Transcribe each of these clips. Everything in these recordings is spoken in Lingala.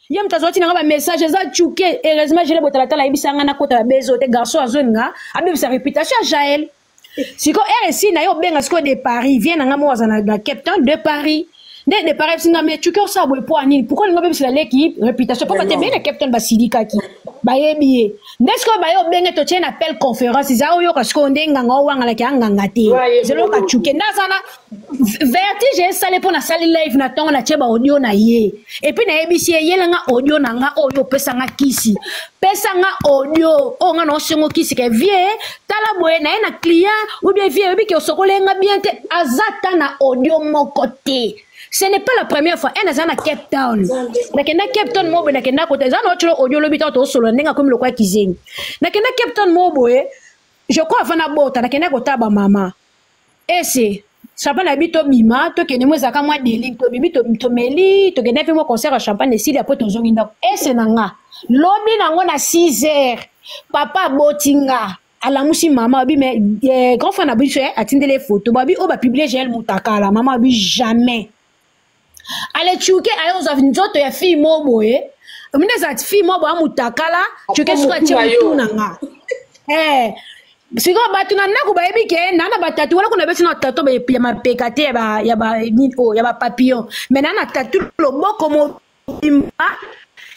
Ye moto azwaki na nga bamessage eza cuke. Heureusement jele botalatala ayebisa nga nakota babezo te. Garçon azolinga abebisa réputation ya Jael. Sikoyo ere esi na ye obenga sikoyo de Paris vie na nga moko aza na Cape Town de Paris nde de Paris ebisi nga me cuke osala boye mpo anini? Pourquoi olinga obebisela leki réputation? Mpo bato ebele na Cape Town basilikaki, bayebi ye. Nde sikoyo baye obenge, totie na appel conférence, eza oyoka sikoyo nde nganga owangalaki anganga te. Zeloka cuke nde aza na vertige esali mpo nasali live na ntongo, natie baaudio na ye et puis nayebisi ye: yela nga audio na nga oyo opesa nga kisi, pesa nga audio oyo nga naosengo kisi ke vie tala boye na ye na client ou bien vie oyebi ke osokoli nga bien te. Aza ta na audio moko te. Ce n'est pas la première fois. Ene aza na Cape Town, nakenda Cape Town mo boye, nakenda kota eza na otilo audio lobi ntango toosolola ndenge akomi lokola kizengi. Nakenda Cape Town mo boye, je crois avant nabota, nakenda kotala bamama ese champagne na bi tobima tokende mo ezalaka mwa deling, tobibi, tomeli, tokende mpe mwa concert ya champagne esili. Apres tozongi ndako ese na nga lobi nango na 6 heures, papa aboti nga, alamusi mama abi me grand frère na biso atindeli ye photo babi oyo bapublie Jael Mutakala. Mama abi jamais ale cuke aye ozwa nzoto ya fille mo boye, omini ezala fille mo boye amutakala cuke soki atie motu na nga. Sikoyo bato na ndako bayebi ke naa na batatu wana kuna beti na tato ya mapeka te, ya ba nini oyo ya bapapillon, mais naa na tatu loboko mobimba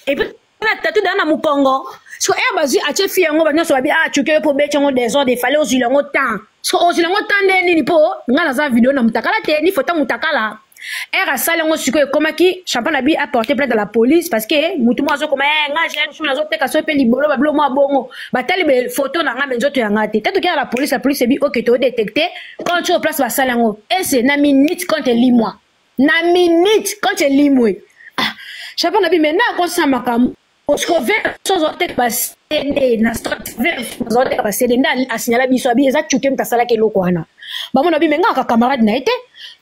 et puis na tatu daa na mokongo. Siko e bazwi atie fille yango, bato nyonso babi: ah, cuke yo mpo obeti yango désordre, efale ozwila yango temps. Siko ozwila yango temps nde nini? Mpo ngai naza video na mutakala te, ni foto mutakala. Ere asali yango sikoyo ekomaki champagne abi apporter plainte à la police parce que mutu moko azokoma nga jeune fille nazoteka soki mpe libolo babilo mwa bongo, batali be photo na nga me nzoto ya nga te te. Tokei na la police, la police ebi ok, todetecte compte oyo place basali yango ese na minute compte elimwa, na minute compte elimwe. Ah, champagne abi me na akosala makambo so azoteka ba CD na azoteka ba CD nde asignala biso abi eza cuke moto asalaki eloko wana. Bamona bi me nga kaka camarade na ye te,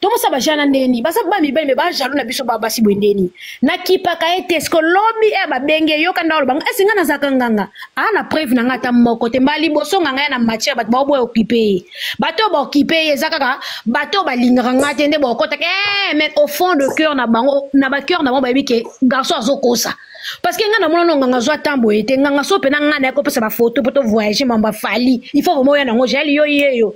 tomosa bajana ndeni baza ba mibali me bajaloux na biso basi boye ndeni nakipaka ye te. Siko lobi e babenge yoka nda olobanga ese nga nazalaka nganga aa na preuve na nga ata moko te. Mbala liboso nganga ya na matière, bato baoboya okipe ye, bato oyo baokipe ye eza kaka bato oyo balingaka nga te nde baokotaka mais au fond de cœur na bango, na bacœur na bango bayebi ke garçon azokosa parce que nga namona no nganga azwa temps boye te. Nganga so mpena nga naye kopesa bafoto mpo tovoyage mambo afali, il faut vraiment oya nango Jael yo ye yo.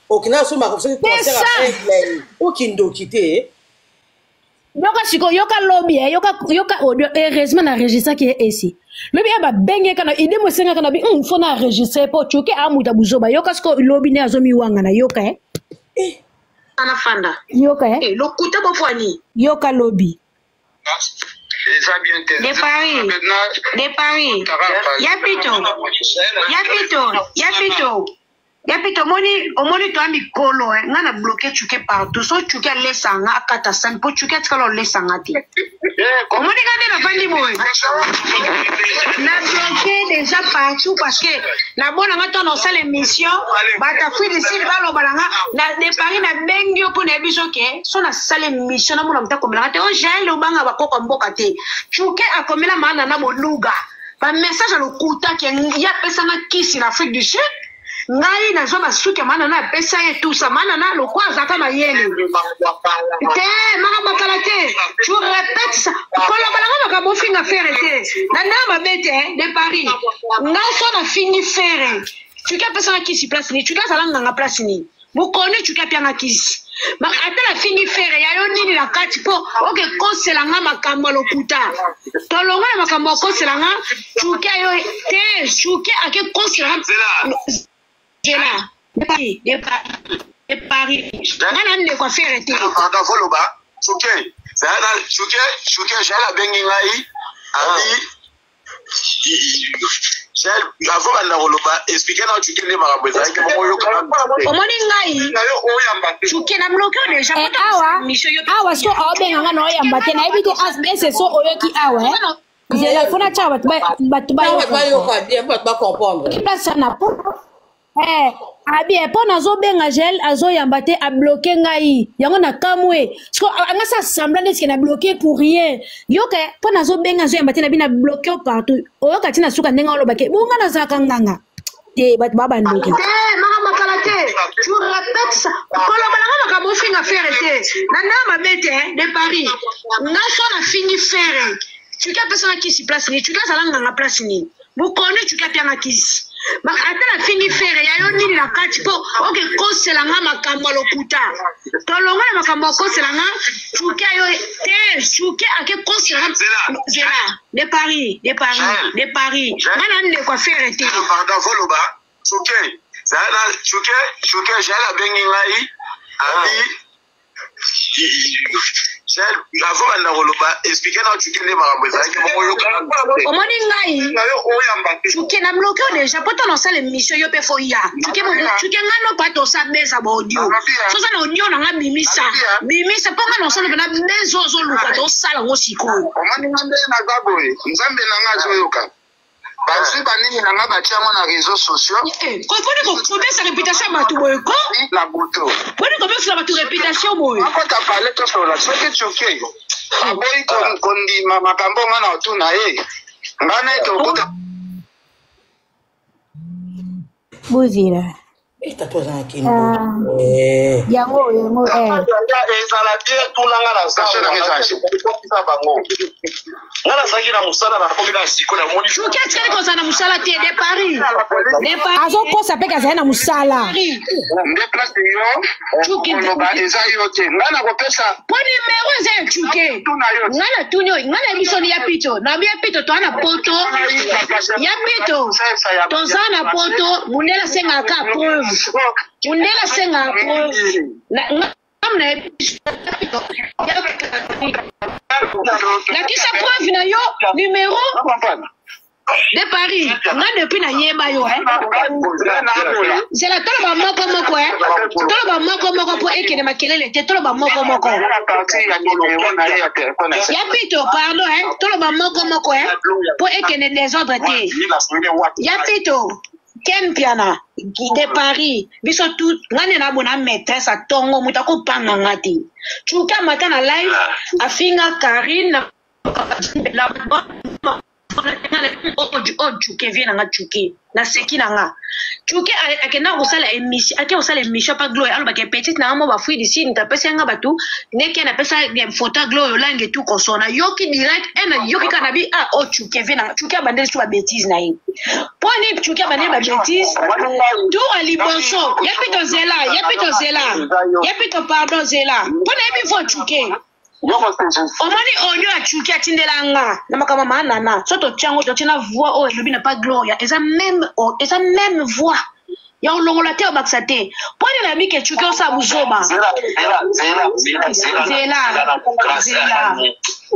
Okina so soki concert ya okindoki te. Yoka sikoyo, yoka lobi, yoka, yoka audio. Heureusement na enregistraki ye esi lobi ya babenge kana ide mo esengaka na bi fo na enregistre mpo cuke amuta buzoba. Yoka sikoyo lobi nde azomiwanga na yoka Anafanda. Yoka Lokuta bofwani. Yoka lobi. Eza bien te. De Paris, de Paris, ya pito, ya pito, ya pito, ya pito. Omoni, omoni toya mikolo nga na bloqué cuke partout. So cuke alesa nga akata sani mpo cuke atikala olesa nga te. Omoni nga nde navandi boye, na bloqué déjà partout parce que nabona nga ntango osala émission, bato Afrique du Sud baloba na nga na de Paris. Nabengi yo mpo nayebi so ke so nasala émission namona moto akomela nga te. O Jael obanga bakoko ya mboka te. Cuke akomela maana na boluga bamessage ya lokuta ke ye apesanga kisi na Afrique du Sud, ngai nazwa basuki ya mana na apesa ye tusa mana na lokwa azalaka mayele te. Makambo akala te, tu répète ça, koloba nanga makambo ofinga Ferre te na ndenge mabe te. De Paris, ngai so nafingi Ferre, cuki apesanga kisi place nini? Cuki azala nganga place nini? Mokoni cuki apianga kisi, ata nafingi Ferre ya yo nini na kati mpo oke kosela nga makambo ya lokuta? Tolongo na makambo ya kosela nga cuki ayo te. Cuki ake kosela nga nzela de Paris, nga na ndeko ya Ferre te. Koloba cuke cuke cuke, Jael abengi ngai abi Jael avant banda koloba, explique na cuke nde makambo ezalaki bongo, yoka. Omoni ngai cuke na bloqué déjà. Awa awa so aobenga nga na oyamba te, nayebi te asbs so oyoki awa nzela fona tia bato bayoka bien, bato bacomprendre. Place na po abi mpo nazobenga Jael azoyamba te, abloqué ngai yango na kamwe. Siko anga sa semblant neti na bloqué pour rien. Yoka, mpo nazobenga azoyamba te, na bi na bloqué partout. Oyoka ntina suka ndenge olobake bonga nazalaka nganga. Te, bato baa bandoki. Te, makambo ya kala te. Tu répètes ça. Koloba na nga makambo ofinga Ferre te. Na ndenge mabe te, hein, de Paris. Nga so nafingi Ferre. Chuki apesa nga kisi place nini? Chuki azala nganga place nini? Bokoni Chuki apia nga kisi. Ata nafingi Ferre ya yo nini na kati po oke kosela nga makambo ya lokuta. Tolonga na makambo ya kosela nga Chuki ayo te, Chuki ake kosela nga Zela de Paris, de Paris, de Paris. Nga na ndeko ya Ferre te. Pardon, foloba. Chuki, zala Chuki, Chuki, Jael abengi ngai. Abi Jael, avant banda koloba, expliquer na Chuki nde makambo ezalaki bongo yoka. Omoni ngai Chuki na bloqué déjà po tona osala émission yo pe fo ya. Chuki Chuki ngai no pa tosa beza ba audio. Soza na audio na nga bimisa. Bimisa po ngai na osala pena bezo ozoluka tosala ngo sikoyo. Omoni nga nde naza boye, Nzambe na nga azoyoka. Bazwi banini na nga batia yango na réseaux sociaux. Boni kobebisa réputation ya bato boye ko? Na butu. Boni kobebisa bato réputation boye? Akota pale tosolola soki Tshuke aboyi kondima makambo nga na otuna ye nga na ye tokuta. Bozela. Eh, tatu aza na kindoki. Eh. Yango yango eh. Ezala bien tuna nga na zakisa bango. Nga nazalaki na mosala nakomi na siko namoni. Soki atikali kozala na mosala te de Paris. De Paris. Azokosa mpe kazali na mosala. Nde place yo koloba eza yo te. Nga nakopesa. Po numero eza ya Tshuke. Nga natuni oyo nga na biso ni ya pito. Na ya pito toza na poto. Ya pito toza na poto mundele asengaka kaka preuve. Mundele asengaka preuve. Lakisa preuve na yo numero de Paris. Nga depuis nayeba yo eh. Zela toloba moko moko eh. Toloba moko moko po ekende makelele te toloba moko moko. Ya pito pardon eh. Toloba moko moko eh. Po ekende desordre te. Ya pito Ken Mpiana de Paris biso tout nga nde nabona maîtresse atongo moto akopanga nga te. Tshuka mata na live afinga Karine na oyo Tshuke vie na nga Tshuke naseki na nga Tshuke akenda kosala émission ake kosala émission pa Gloria alobaka petite na nga mo bafui d'ici napesa nga bato ndeke napesa photo ya Gloria olange tout consort nayoki direct e nayoki kaka nabi ah oyo Tshuke vie na nga Tshuke abandeli su ba bêtise na ye mpo nini Tshuke abandeli ba bêtise tour ya liboso ya pito zela ya pito zela ya pito pardon zela mpo nayebi vo Tshuke omoni audio ya Tshuke atindela nga na makambo ma nana so totia yango totia na voix oyo elobi na pa Gloria eza même eza même voix ya olongola te obakisa te mpo nini nayebi ke Tshuke osala buzoba Zela, zela, zela, zela, zela zela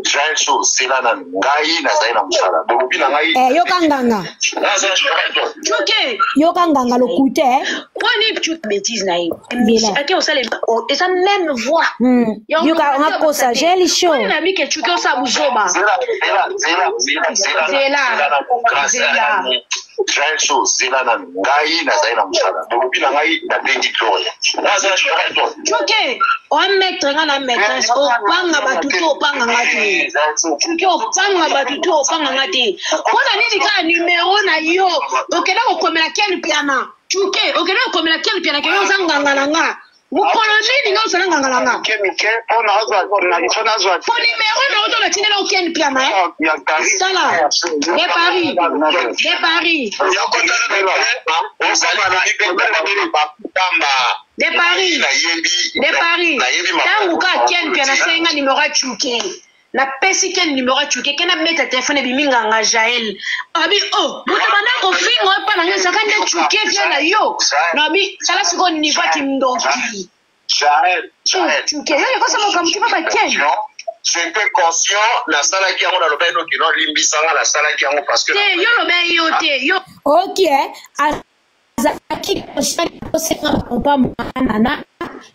Jael so zela na ngai nazali na mosala bolobi na ngai Eh, yoka nganga. Tshuke Yoka nganga lokute eh. mpo nini Tshuke bêtise na ye ake osala eza même voix Yoka nga kosa Jael show. mpo nini nayebi ke Tshuke osala buzoba zela zela zela zela zela zela Jael so zela na ngai nazali na mosala bolobi na ngai nabengi Gloria Tshuke omaître nga na maîtresse opanga bato te opanga nga te Tshuke opanga bato te opanga nga te mpo na nini kaka numero na yo okenda kokomela Ken Mpiana Tshuke okenda kokomela Ken Mpiana ke yo oza nganga na nga mokolo nini nga ozala nganga na nga po numero na yo to natindela yo Ken Mpiana sala de Paris de Paris de Paris de Paris ntango kaka Ken Mpiana asenga numero ya Tshuke napesi Ken numero ya Tshuke Ken abeta telefone ebimi nganga Jael abi o moto banda kofinga oyo epa na nga ezalaka nde Tshuke vie na yo nabi tala sikoyo niveau ya kindoki Jael Jael Tshuke yo ekosa makambo te pa ba Ken J'étais conscient nasalaki yango nalobaki noki no limbisanga nasalaki yango parce que te yo lobaki yo te yo Ok azalaki conscient osenga papa mwana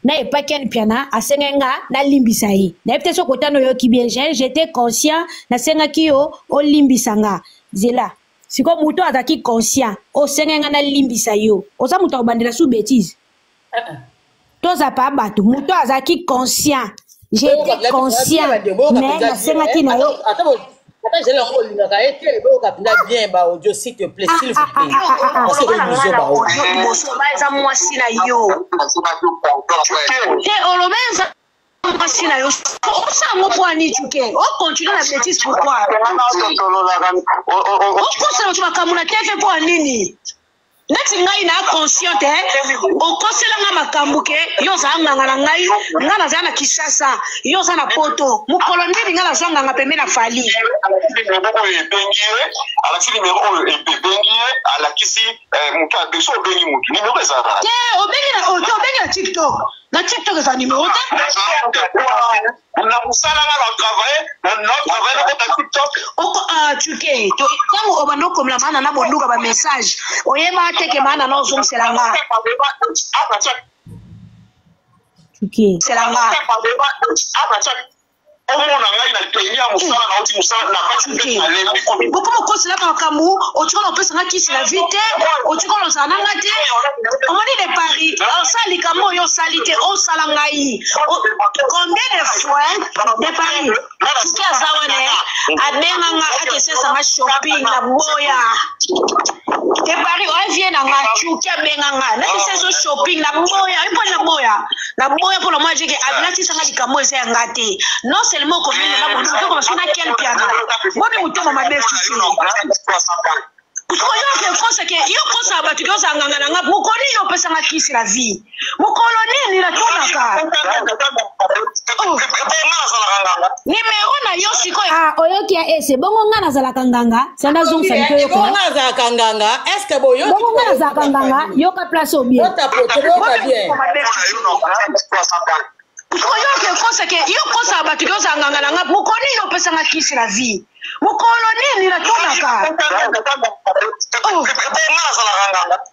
na epa Ken Mpiana asengaki nga nalimbisa ye nayebi te soki otani oyoki bien Jael j'étais conscient nasengaki yo olimbisa nga zela sikoyo moto azalaki conscient osengaki nga nalimbisa yo oza moto akobandela su bêtise toza pa bato moto azalaki conscient j'étais conscient mais nasengaki na yo Ata Jael yango olingaka ye te, boyoka mpenza bien ba audio s'il te plaît, s'il vous plaît. Parce que Oloba na oyo nga na buzoba oyo. audio liboso oloba eza mwasi na yo te, oloba eza mwasi na yo, osala yango mpo ani Cuke ocontinue na bétise, pourquoi okosela bato makambo na TV mpo ya nini? Neti ngai na consciente, okosela nga makambo ke yo ozala nganga na ngai, ngai nazala na Kinshasa, yo oza na Poto. Mokolo nini ngai nazwa nganga pembe na Fali? Alakisi nimero oyo ebengi ye, alakisi nimero oyo ebengi ye, alakisi moto abengi. So obengi motu, nimero ezalaka te. Obengi na te, obengi na TikTok, na TikTok eza nimero te. Na mosala nga na travaille, na travaille, nakota TikTok. Oko Tuke, ntango obanda okomela mana na bonduka bamessage, oyeba te ke mana na ozongisela nga. Tuke. Sela nga. Omona ngai na teni ya mosala, nauti mosala na kati, nalembi komi. Bokoma okoselaka makambo, otikala opesanga kisi na vie te, otikala ozala na nga te. Omoni de Paris osala likambo oyo osali te, osala ngai combien de fois? De Paris, Tuki aza wana, abenga nga akesesanga shopping na boya. De Paris oya vie na nga, Tuki abenga nga nakeseso shopping na boya, mpo na boya, na boya mpo na mwa jeke alatisanga likambo eza ya nga te. Non seulement okomene na boduku, tokoma so na ken piana boni motema mabe susu. Sikoyo yo ke kosa ke yo kosa bato ke ozala nganga na nga, mokolo nini yo opesanga kisi na vie? Mokolo nini natunaka nimero na yo sikoyo? Ah, oyoki ya ese bongo nga nazalaka nganga, sanda azongisa mito, yoka. Bongo azalaka nganga, est ce que boyoki? Bongo nga nazalaka nganga, yoka place obie. Botapote, boyoka bien. Sikoyo yo ke kosa ke yo kosa bato ke ozala nganga na nga, mokolo nini yo opesanga kisi na vie? Mokolo nini natunaka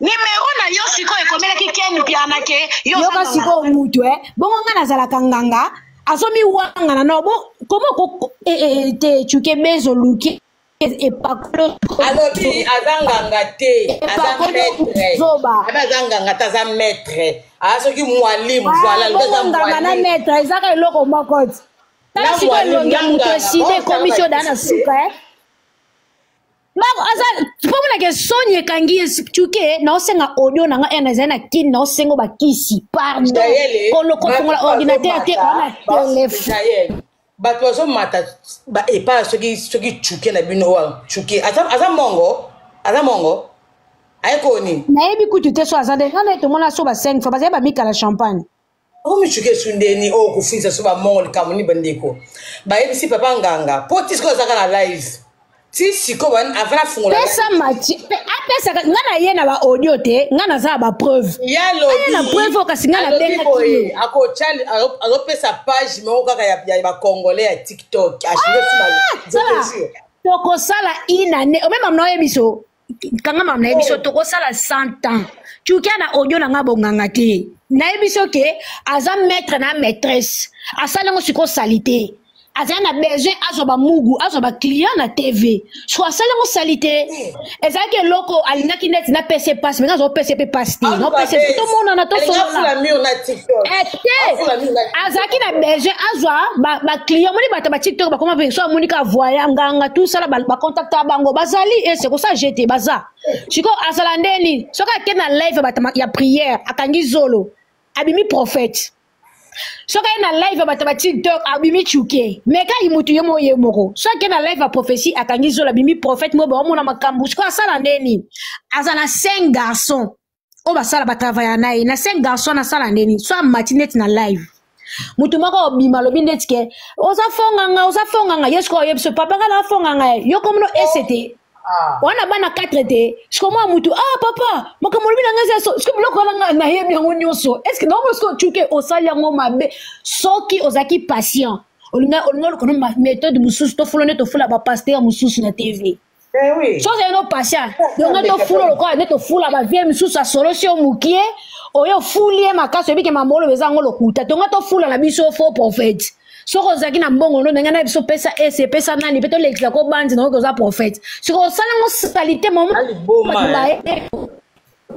nimero na yo sikoyo? Ekomelaki ken piana ke yo oza yoka nganga. Sikoyo mutu e bongo nga nazalaka nganga, azomiwangana na bo koma ko te Cuke bezoluki epakolo. Alobi aza nganga te, aza Epakolo. maître. Zoba. Abe aza nganga te, aza maître, aza soki mwalimu, voilà, alobi aza Bongo nganga na mwalimu. maître ezaka eloko moko ti. Tala Na sikoyo mwalimu, elongi ya na moto nganga, esida bon, ekomi ti odaa na suka e mako aza mpo monake soni ekangi ye. Cuke, naosenga audio na nga ene ezali na kini, naosenga bakisi, pardon. Jael, Kofongola bato ordinateur te, bazomata, ona telefone. Jael, bato bazomata epai soki Cuke na bino wana, Cuke aza mongo, aza mongo, ayekoni. Nayebi kutu te so aza nde nga na ye tomona so ba 5 fois, bazali bamikala champagne. Okomi Cuke esundeni oyo kofundisa so bamongo likambo nini? Bandeko bayebisi papa nganga mpo ti sikoyo azaka na live, ti sikoyo avant afungola. Pesa mati apesaka nga na ye na baaudio te, nga naza na bapreuve. Ya. Aya na preuve oyo, kasi nga alobi nabengaki boye ye. akotya, azopesa page moko kaka ya bacongolais ya TikTok. Sala tokosala inane omema na oyebi so kanga mama nayebi so tokosala 100 ans. Cukia na audio na nga bonganga te, nayebi so ke aza maître na maîtresse, asali yango sikoyo sali te, azali na besoin azwa bamugu, azwa baclient na TV, so asali yango sali te. Ezalaki eloko alingaki neti napesa ye pasi, me nga azopesa ye mpe pasi te, naopesa ye tomonana, tosolola. Afula mur na TikTok. Te. Afula mur na Azalaki na besoin azwa baclient. Omoni bato ba TikTok bakoma mpe so amoni ka voya nganga tusala bacontacta bango, bazali ese kosala jete baza. Sikoyo azala ndeni soki ake na live ya bato ya prière, akangi zolo, abimi prophète. Soki aye na live ya bato ba TikTok, abimi Cuke. Me kai mutu ye moko, ye moko soki ake na live ya prophétie, akangi zolo, abimi prophète mo baomona makambo. Sikoyo asala ndeni? Aza na 5 garçons oyo basala, batravailla na ye na 5 garçons. Nasala ndeni so amati neti na live, motu moko obima, alobi ndeti ke oza fonganga, oza fonganga. Ye sikoyo oyebi so papa nga na fonganga ye, yo komino ese te. Wana bana 4 te. Siko mwa mutu, ah papa, makambo olobi na ngai eza so. Siko biloko wana nga nayebi yango nyonso. Est ce que naomona siko Cuke osali yango mabe? Soki ozalaki patient, olinga olinga oluka no méthode mosusu, tofula nde tofula bapaster mosusu na TV. Eh oui. So ozali no patient, donc tofula lokola nde tofula bavie mosusu, asolosi yo mokie, oyo ofuli ye makasi, oyebi ke mambo oloba eza yango lokuta. Tonga tofula na biso faux prophète. Soki ozalaki na mbongo no ndenge na biso, pesa ese, pesa nani mpe tolekisa ko bandi na oyoki oza prophète. Soki osala yango sali te, momo Aliboma, eh.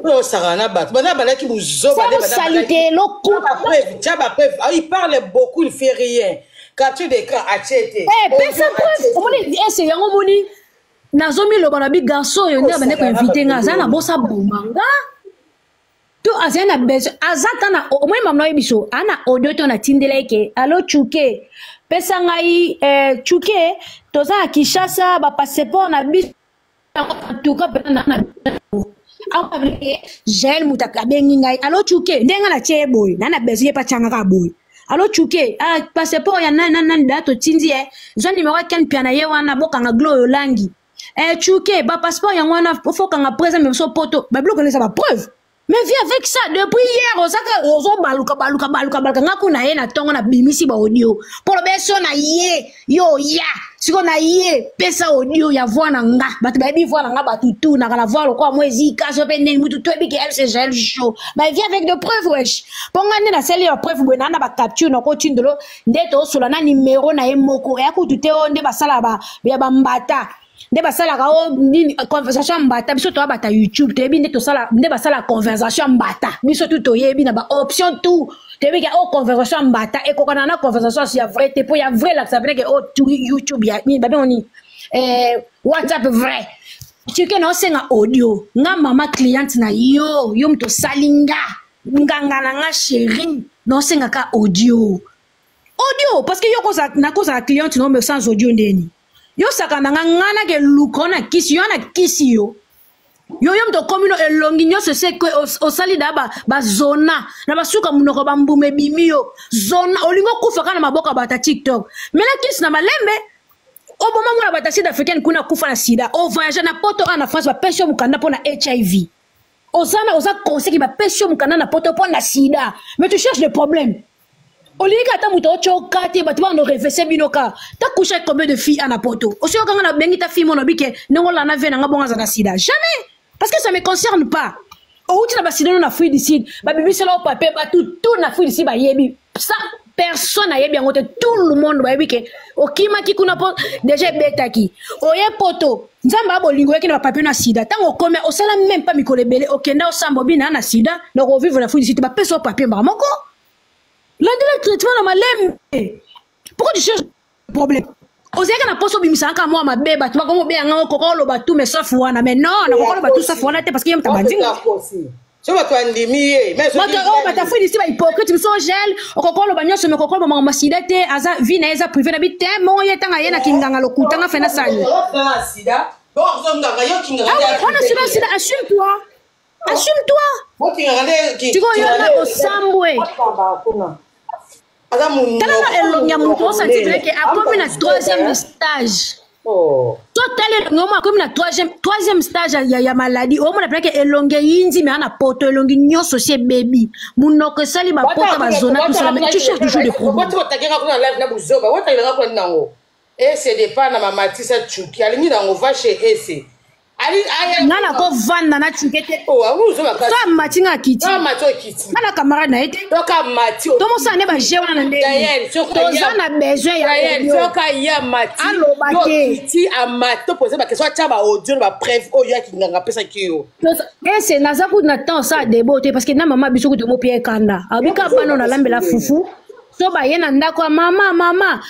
Oyo osakana na bato bana balaki buzoba nde bana sali te, lokuta. Bapreuve, tia bapreuve. Ah, il parle beaucoup, il fait rien. Capture d'écran atie te. Eh, pesa preuve. Omoni ese yango omoni nazomiloba na bi garçon oyo nde abandaki koinvite nga aza na bosa boma nga to azali na besoin aza ta na omoni mama nayebi biso aa na audio to natindela ye ke alo chuke pesa ngai eh, chuke toza na kinshasa bapasseport na biso antuka mpenza na jael moto abengi ngai alo chuke ndenge ngai natie ye boye na na besoin ye mpe atyanga kaka boye alo chuke ah, passeport ya nani nani nani da totindi ye zwa nimero ya ken pia na ye wana bokanga glo oyo olangi eh, chuke ba passeport yango wana fokanga presa me biso poto babiloko eza ba preuve. Mais viens avec ça depuis hier ozaka ozo baluka baluka baluka baluka nga kuna ye na tongo na bimisi ba audio polo beso na ye yo ya siko na ye pesa audio ya voix na nga bato bayebi voix na nga bato tout na kala voix lokola mwa ezika so pe ndenge mutu toyebi ke MC Jael show mais viens avec de preuves wesh po nga nde nasali ya preuve boye na na ba capture na kotindolo nde tosola na numero na ye moko ya kutu te oyo nde basala ba ya bambata nde basalaka o nini conversation ya mbata. Biso toya bata youtube toyebi nde tosala nde basala conversation ya mbata. Biso tu toyebi na baoption tout toyebi ke o conversation ya mbata ekokana na conversation ya vrai te mpo ya vrai elakisa pene ke o tu youtube ya nini babengo nini eh, whatsapp vrai. Tike na osenga audio nga mama cliente na yo yo moto osali nga nganga na nga chéri na osengaka audio audio parce que yo nakozala cliente na yo mais sans audio ndeni yo saka na nga nga nake luka na kisi yo na kisi yo yo yo moto okomi no elongi nyonso ese osali da bazona na basuka monoko bambuma ebimi yo zona olingi okufa kaka na maboko ya bato ya tiktok mela kisi na malembe oboma mwana bato ya sud africaine kuna akufa na sida ovoyage na poto a na france bapesi yo mokanda mpo na hiv oza na oza conseil bapesi yo mokanda na poto mpo na sida mais tu cherches le problème. Olingi ata moto otyoka te bato bano revese bino ka ta couche avec combien de filles ana poto osi okanga na bengi ta fille mono bike ndenge olanda ve nanga bongo aza na sida. Jamais, parce que ça me concerne pas. Outi na basida no na Afrique du Sud babibisela o papier bato tout na Afrique du Sud bayebi ça personne ayebi yango te. Tout le monde bayebi ke okimaki kuna mpo déjà ebetaki oye poto nzambe abolingo oyaki na bapapier na sida. Ntango okomi osala même pas mikolo ebele okenda osamba obina na sida na kovivre na Afrique du Sud bapesa o papier mbaka moko. Landela traitement na malembe. Pourquoi tu cherches problème? Ozalaki na poso obimisaka kaka mwa mabe bato bakomi obeya ngai okoka oloba tout mais sauf wana. Mais non, nakoka oloba tout sauf wana te parce que ye moto abandinga. So bato bandimi ye. Bato oyo bato afui disi bahypocrite biso gel okoka oloba nyonso me okoka oloba makambo sida te aza vie na ye eza privé na bi te moko ye ntango aye na kinganga lokuta nga fe nasali wana sida sida assume toi, assume toi. Sikoyo yo na osambwe tala na elongi ya moto osanti ke akomi na troisième stage. To tala elongi omo akomi na troisième stage ya maladie. Omona mpenake elongi eyindi me ana poto elongi nyonso si ebebi monoko esali bapota bazona tout ça. Mais tu cherches toujours des problèmes. Otakenga kuna live na buzoba otakelanga kuna nango ese depa na mamatisa chuki alingi nango va chez ese. Nga nakovanda na chuke te. So amati nga akiti nga na camarade na ye te. Tomosala nde baje wana na ndenge toza na besoin ya aloba te. Amati topose baquestion atya baaudio na bapreuve oyo akinganga apesaki yo. Ese naza kutu na temps osala debo te parce que na mama biso kutu mopia ekanda abika bana nalambela fufu so baye na ndako ya mama mama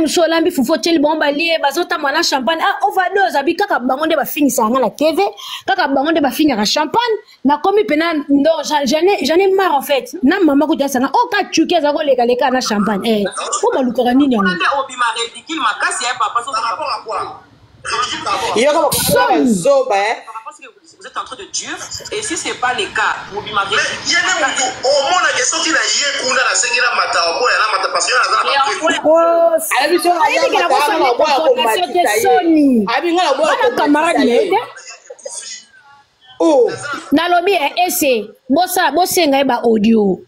mso olambi fufu otyeli bango balie bazotambola na champagne. Ah, overdose abi kaka bango nde bafingisaka nga na tv kaka bango nde bafingaka champagne nakomi mpena non j'en ai marre en fait. Na mama kutu asanga o ka chuki aza kolekaleka na champagne eh po balukaka nini yango. Yoka eh. Vous êtes en train de dire, et si ce n'est pas le cas, omonake soki na ye kuna nasengi na mata oboya na mata parce que yo naza na bana camarade na ye te. Nalobi ese bosala bosenga ye ba audio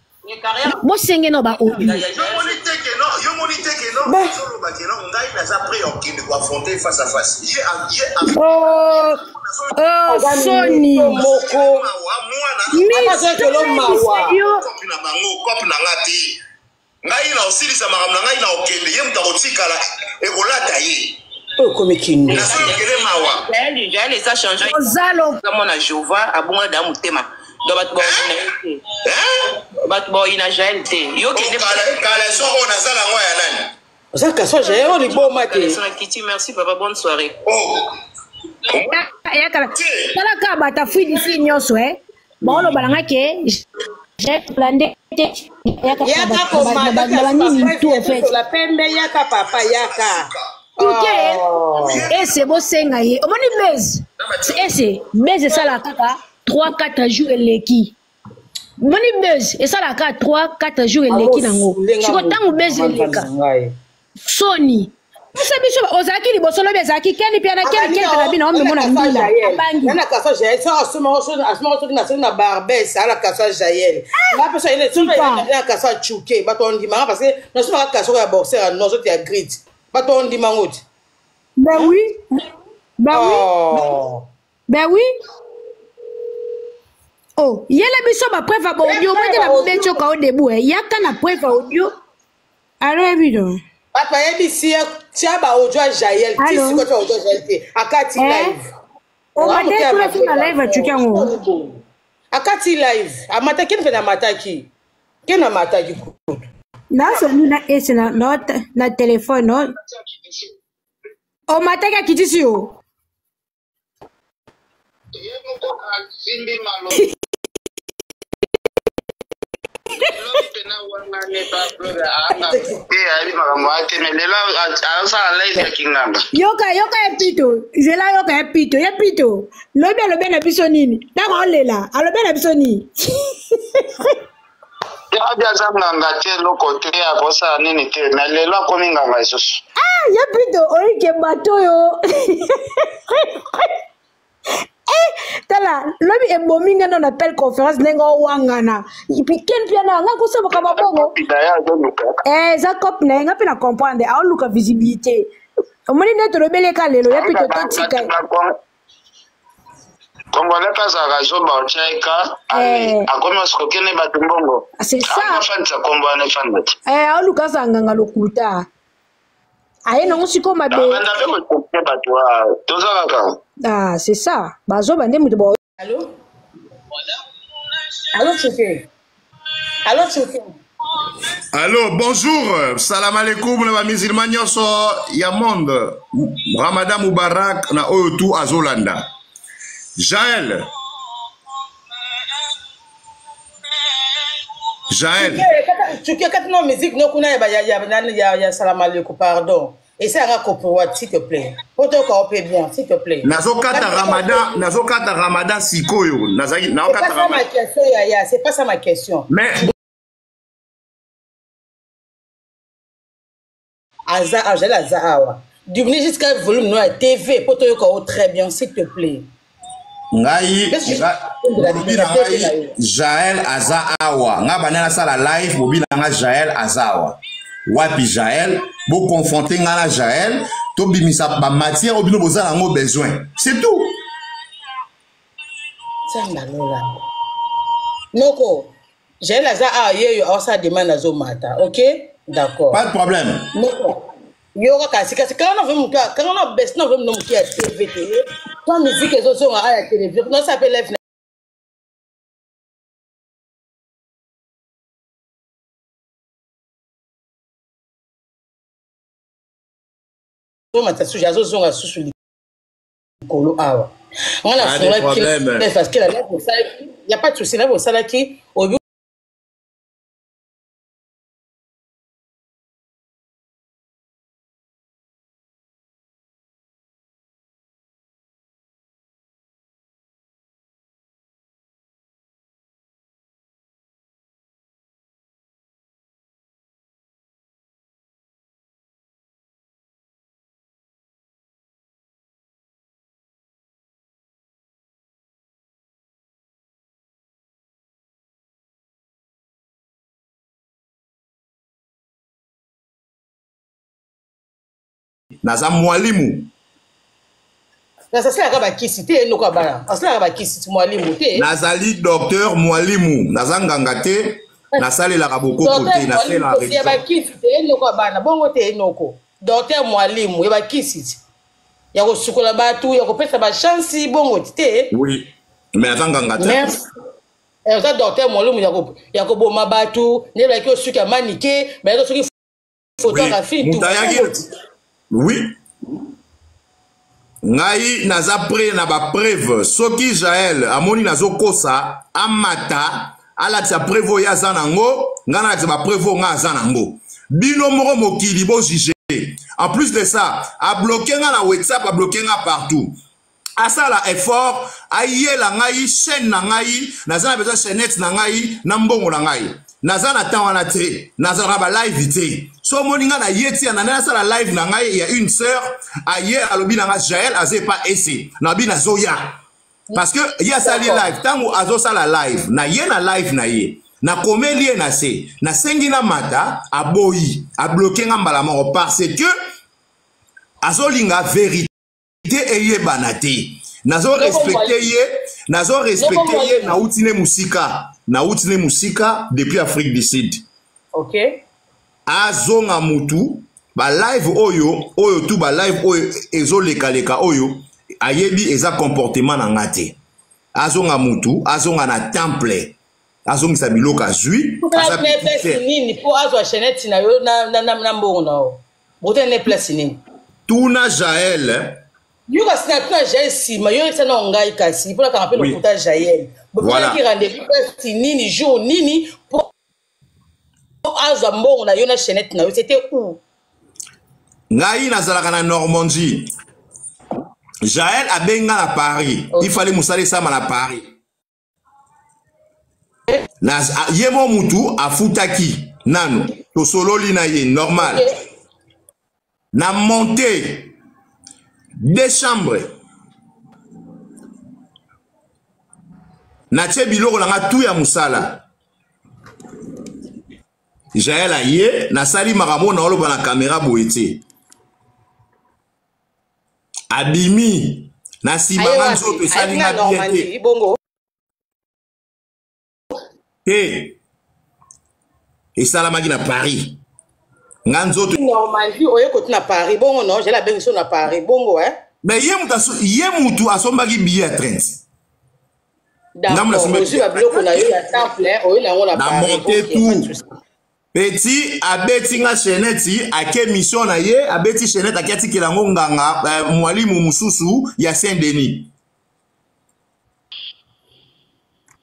bosenge no ba audio. Yomoni te ke non, yomoni te ke non, ozoloba ke non, ngai naza prêt ya kokende koaffronter face à face ye ye. Oh, oh, soni moko mawa na bango kope na nga te. Ngai na osilisa makambo na ngai na okende ye moto akotikala ekolata ye. Oyo komi kindi nasoyokele mawa. Jael eza change. Ozalo mwana Jova abongola da motema donc bato baoyina ye te, bato baoyina Jael te. Yo kende kaleso oyo nasala yango ya nani? Oza kaso jael oyo liboma te. Merci papa, bonne soirée. Oh. Eyakala tala kaka bato afrique du sud nyonso e baoloba na nga ke lande te Yaka banini tout en fait. La pembe yaka papa yaka. Tuke Oh. ese bosenga ye omoni base ese base esalaka kaka 3 4 jours eleki omoni base esalaka kaka 3 4 jours eleki nango siko ntango base eleka soni biso biso ozalaki liboso lobi ezalaki keni mpe na keni keni mpe na bino omemo na mbila abangi na kaso jael so asomaka soki na soki na barbes ala kaso ya jael nga mpe so ayele soki na kaso ya chuke bato ondimanga parce que nasomaka kaso ya boxer ya nozo te ya grit bato ondimango te. Ben oui, ben oui. Oh. Ben oui. Oh, yela biso ba preuve ba audio, moi te na beti oka au début, eh. Yaka na preuve audio. Allo ebido. Bato bayebisi ye tia ba audio ya jael ti Allô? sikoyo tia ba audio ya jael te akati Eh? live. Omate kuna so na live achuki yango. Akati live amataki mpe namataki ke namataki kutu. Na so na ese na na na téléphone no. Omataki akitisi yo. Ye moko asimbi maloba. Lobi pena wana ne ba brother anga. Te ayebi makambo wana te mais lelo azosala live ya kinganga. Yoka yoka ye pito, zela yoka ye pito, ye pito. Lobi alobi na biso nini? Ntango aolela, alobi na biso nini? Te abi aza nganga te eloko te akosala nini te mais lelo akomi nganga lisusu. Ah, ye pito oyike bato oyo. Eh, tala lobi ebomi nga na appel conférence ndenge owangana ken mpe na nga kosabaka mabongo Daya azoluka. Eh, eza cope na ye nga mpe na comprendre aoluka visibilité omoni nde tolobeleka lelo ye pito totika ye. Congolais mpe azalaka zoba otya ye ka Eh. akomi osikokene bato mbongo. Ah, c'est ça. Afandisa kombo wana efanda te. Eh, aoluka azala nganga lokuta aye nango sikoyo mabe. Abanda mpe kote bato wa toza kaka. Ah, c'est ça bazoba nde moto ba Allô? Allô Tchouké? Allô Tchouké? Allô, bonjour. Salam alaikum na ba musulman nyonso ya monde. Ramadan Mubarak na oyo tu azolanda. Jael. Jael. Tchouké, kati no musique no kuna ya ya ya ya ya salam alaikum pardon. Essaye copyright s'il te plaît. Po toyoka yo mpe bien s'il te plaît. Nazokata Ramadan, nazokata Ramadan sikoyo. Nazaki C'est pas naokata ça ma Ramadan. question yaya, c'est pas ça ma question. Mais Aza Angèle aza awa. Diminue jusqu'à volume no ya TV po toyoka yo très bien s'il te plaît. Ngai Qu'est-ce que bolobi na ngai Jael aza awa. Nga banda nasala live bobi na nga Jael aza awa. Wapi Jael? Bo confronter nga na Jael, tobimisa ba matière oyo bino boza nango besoin. C'est tout. Nzambe alola. Noko, Jael aza awa yeyo awasala demande azomata, ok? D'accord. Pas de problème. Noko, yo kaka sika sika na volume moke kanga na baisse na volume no moke ya TV te. Quand musique ezozonga awa ya télévision, non ça appelle live azomata susu azozonga susu likolo awa. Nga na Pas de fungolaki problème. live parce que la live osalaki, y a pas de souci, live osalaki obi Naza mwalimu. Nasasalaka bakisi te eloko ya bana asalaka bakisi ti mwalimu te. Nazali docteur mwalimu. Naza nganga te, nasalelaka bokoko Docteur te, mwalimu nasalelaka ya religion. bakisi te eloko ya bana bongo te enoko docteur mwalimu ya bakisi ti ya kosukola bato ya kopesa bachansi bongo ti te. Oui, mais naza nganga te. Merci. Oza docteur mwalimu ya koboma bato nde balaki osuki ya manike bayaki soki. Photo ya Rafine Moto ayaki. Oui. Ngai naza prêt na ba preuve. Soki Jael amoni nazokosa, amata alakisa preuve oyo aza nango, ngai nalakisa ba preuve oyo ngai aza nango. Bino moko mokili bo juger. En plus de ça, a bloqué nga na WhatsApp, a bloqué nga partout. Asala effort ayela ngai chaîne na ngai, naza na besoin chaînette na ngai na mbongo na ngai. Naza na temps wana te, nazalaka ba live te. So omoni ngai na ye tia na nasala live na ngai ya une sœur aye alobi na nga Jael aza epa ese nabi nazoya parce que ye asali live ntango azosala live na ye na live na ye nakomeli ye na se nasengi na mata aboyi abloke nga mbala moko parce que azolinga verite eyebana te. Nazo respecte ye, nazo respecte ye, nauti ne mosika, nauti ne mosika depuis Afrique du Sud. Okay. Azonga mutu ba live oyo oyo tu ba live oyo ezolekaleka oyo ayebi eza comportement na nga te. Azonga mutu, azonga na temple, azongisa biloko azwi. Aza place nini po azwa chaînette na yo na, na, na, na mbongo na yo? Botala ne place nini? Tuna Jael. Yo kasi na tuna Jael nsima yo yebisa nao ngai kasi mpo nakanga mpe lokuta Jael. Bosalaki rendez-vous place nini jour nini mpo azwa mbongo na yo na chaînette na yo, c'était où? Ngai nazalaka na Normandie. Jael abenga na Paris. Okay. Il fallait mosala esama na Paris. Na ye mo mutu afutaki nano tosololi na ye normal. Okay. Na monte deux chambres, natie biloko na nga tu ya mosala. Jael aye, nasali makambo na oloba na kamera boye te. Abimi na nsima nga nzoto esali nga bien te. Te, esalamaki na Paris. Nga nzoto Normandie oye koti na Paris bongo non, Jael abengi so na Paris bongo eh. Mais ye mutu ye mutu asombaki billet ya train. D'accord, ozwi ba biloko na yo ya temple oye na yango na Paris. Na monte tout. Petit abeti nga chaînette ake mission na ye, abeti chaînette ake atikela yango nganga mwalimu mosusu ya Saint Denis.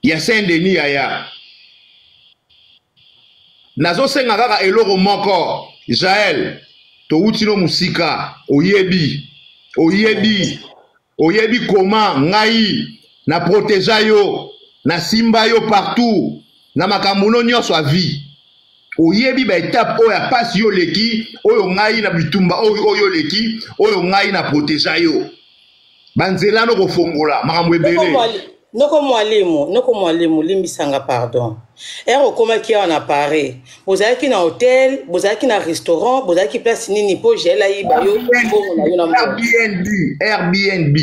Ya Saint Denis yaya. Nazosenga kaka eloko moko, Jael, towuti no mosika, oyebi, oyebi, oyebi koma ngai na protégea yo, na simba yo partout, na makambo no nyonso ya vie. Oyebi ba étape oyo ya pasi yo leki, oyo ngai na bitumba oyo oyo leki, oyo ngai na protégea yo. Banzela no kofongola makambo ebele. Noko mwalimu, noko mwalimu, limbisanga pardon. Ere okomaki awa na Paris, bozalaki na hotel, bozalaki na restaurant, bozalaki place nini po Jael ayiba yo mbongo na yo na mbongo? Airbnb, Airbnb.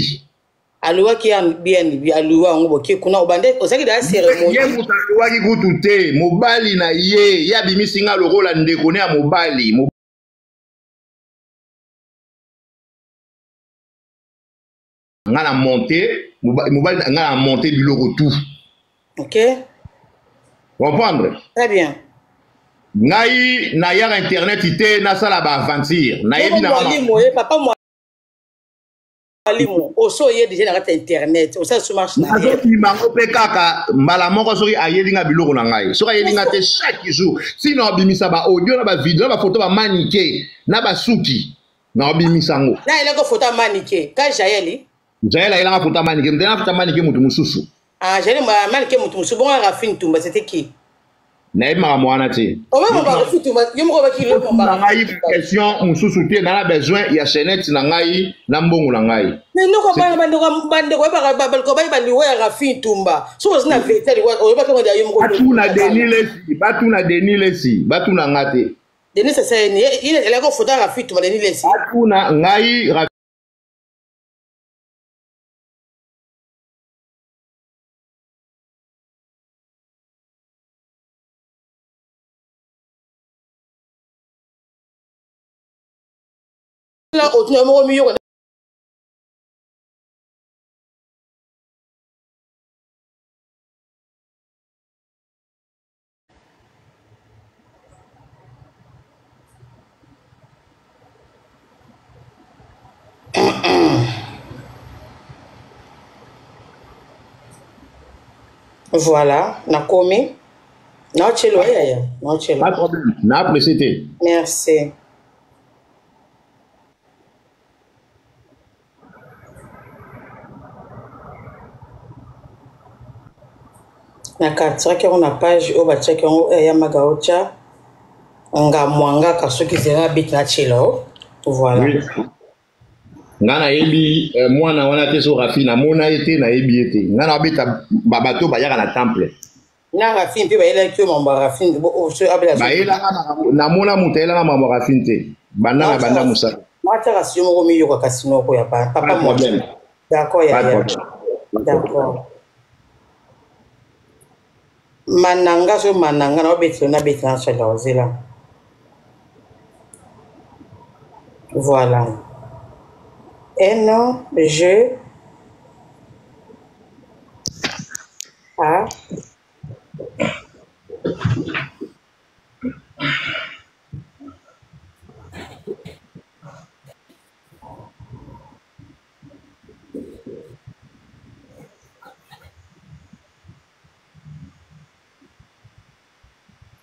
Aluwaki Airbnb, aluwa yango boke kuna obande ozalaki da cérémonie. Ye moto aluwaki kutu te, mobali na ye, ye abimisi nga lokola ndeko ne ya mobali. Nga na monte mobali nga na monte biloko tout. Ok. Comprendre? Très bien. Ngai nayaka internet te nasala ba aventure. Nayebi na mwalimu eh, papa mwalimu oso oye déjà na kati ya internet osala so marche na ye. Nazobima yango mpe kaka mbala moko soki ayeli nga biloko na ngai. Soki ayeli nga te chaque jour. Sinon abimisa ba audio na ba video na ba photo ba manike na ba suki. Na obimisa yango. Na eloko photo ya manike ka Jael. Jael ayelanga photo ya manike, mutena photo ya manike mutu mususu. Ah Jael manike mutu mususu bongo Rafine Tumba c'était qui? Nayebi makambo wana te. Oba ba Rafine Tumba yo moko baki lo ba ngai question mususu te, na besoin ya chaînette na ngai na mbongo na ngai. Mais noko bana bandeko bandeko ba ba ba ba liwa ya Rafine Tumba. Soki oza na vérité liwa oyeba to ya yo moko. Batuna Denis Lessi, batuna Denis Lessi, batuna nga te. Denis Saseni, il est là photo ya Rafine Tumba Denis Lessi. Batuna ngai Otuna moko miyoka. Voilà, nakomi. Naotyelo yaya, naotyelo. Pas de problème, na apprécié te. Merci. Na capturaki yango na page oyo batiaki yango eh, ya maga otya nga mwangaka soki zela abeti na tyela o voilà. Oui. Nga nayebi euh, mwana wana te so rafi namona ye te nayebi ye te nga nabeta bato bayaka na temple na rafine mpe bayelaki yo mambo ya rafine bayelanga namona moto ayelanga mambo ya rafine te banda na banda mosala atyaka si yo moko miyoka kasi noko ya papa problème d'accord ya d'accord mananga so mananga na obetela nabetela na chala ozela voilà N G A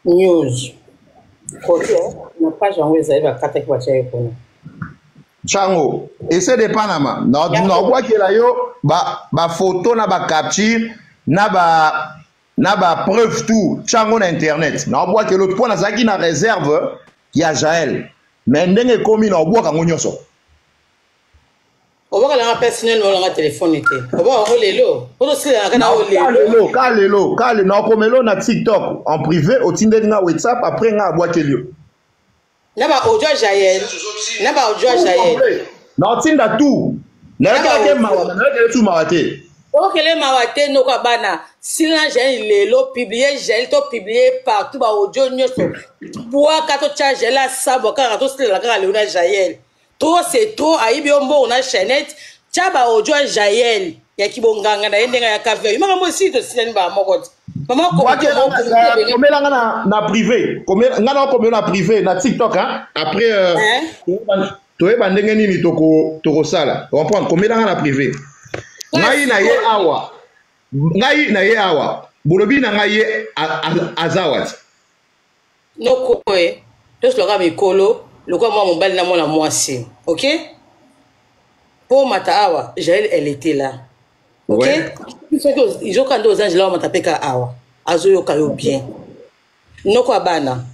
News kote na page yango ezali bakataki batya ye kuna Chango, essaie de Panama. Naobwakela yo ba ba photo na ba capture na ba na ba preuve tout chango na internet. Naobwakela mpo nazalaki na réserve ya Jaël. Mais ndenge ekomi naobwaka yango nyonso. Obwaka nanga personnel mo nanga telefone te. Obwaka yango lelo. Po tosilana na lelo. Lelo, ka lelo, ka lelo nakomelo na TikTok en privé otindeli nga WhatsApp après nga abwakeli yo. Na ba audio Jaël. Na ba audio Jaël. Na otinda tout. Nayokelaki mawa, nayokeli tu mawa te. Okele mawa te noko ya bana. Sila Jaël lelo publier Jaël to publier partout ba audio nyonso. Bwaka to tia Jaël asabwa kaka tosilana kaka lelo na Jaël. Trop c'est trop ayibi yo mbongo na chaînette tia ba audio ya Jaël ya kibonganga na ye ndenge ya kafe yo makambo esili tosilani ba moko te mama komela nga na, na privé nga na okomela na privé na TikTok hein après euh, hein? toyeba ndenge nini toko tokosala comprendre komela nga na privé ngai na ye awa ngai na ye awa bolobi na ngai ye aza wati Noko e tosolaka mikolo lokola mwana mobali na mwana mwasi ok mpo omata awa jael elle était là ok soki ezoka nde oza nzela omata mpe ka awa azoyoka yo bien noko ya bana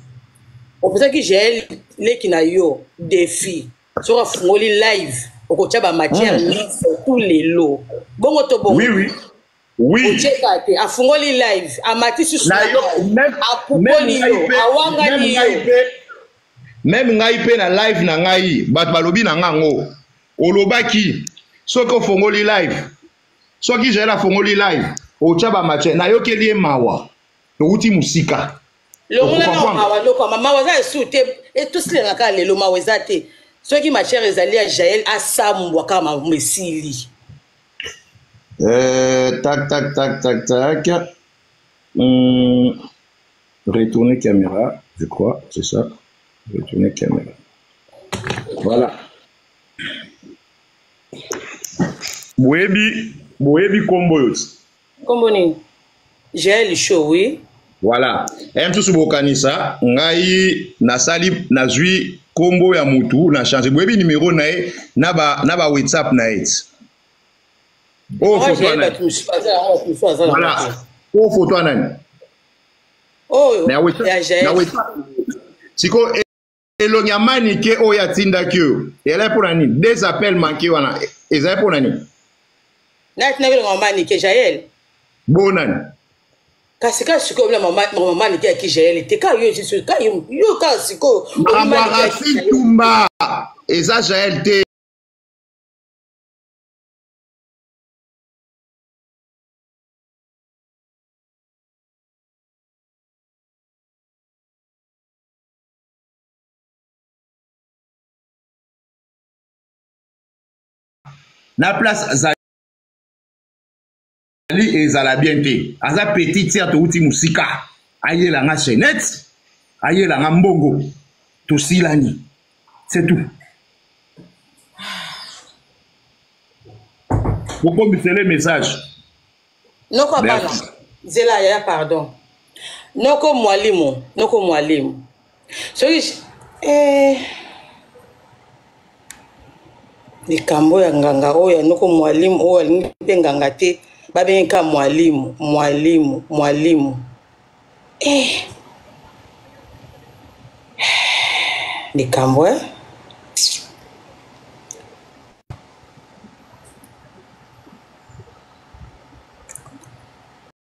opesaki jael leki na yo défi soki afungoli live okotya bamatière nyonso tout lelo bongo to bongo oui, oui. Oui. Otieka te afungoli live amati susu na yo apupoli yo awangani yo meme ngai mpe na live na ngai bato balobi na ngai yango olobaki soki ofongoli live soki jael afongoli live otya bamatière nayokeli ye mawa towuti mosika longola na mawa lokwa mawa eza esu te etosilelaka kaka lelo mawa eza te soki matière ezali ya jael asambwa kaka makambo esili Euh, tac, tac, tac, tac, tac. Retourner caméra, je crois, c'est ça. Retourner caméra. Voilà. Boyebi, boyebi kombo yo. Kombo nini? Jael Show, oui. Voilà. Eh msusu bokanisa ngai nasali nazwi kombo ya mutu na changer. Boyebi numéro na ye na ba na ba WhatsApp na ye. Oh photo ya nani? Voilà. Oh photo ya nani? Oh, na WhatsApp. Na WhatsApp. Siko elongi ya manike oyo atindaki oyo ezalaki mpo na nini des appels manque wana ezalaki mpo na nini natindaki elongi ya manike jael bo nani kasi kaka sikoyo bila mama manike ya ki jael te kaka yo kaka yo kaka sikoyo makambo ya rafine tumba eza jael te. Na place azali ezala bien te aza petit tia touti mosika ayela nga chaînette ayela nga mbongo tosilani c'est tout bokomisele message noko abana. Zela yaya pardon. Noko mwalimu, noko mwalimu. Soki eh likambo ya nganga oyo ya noko mwalimu oyo alingi mpe nganga te babengi ka mwalimu mwalimu mwalimu eh likambo eh?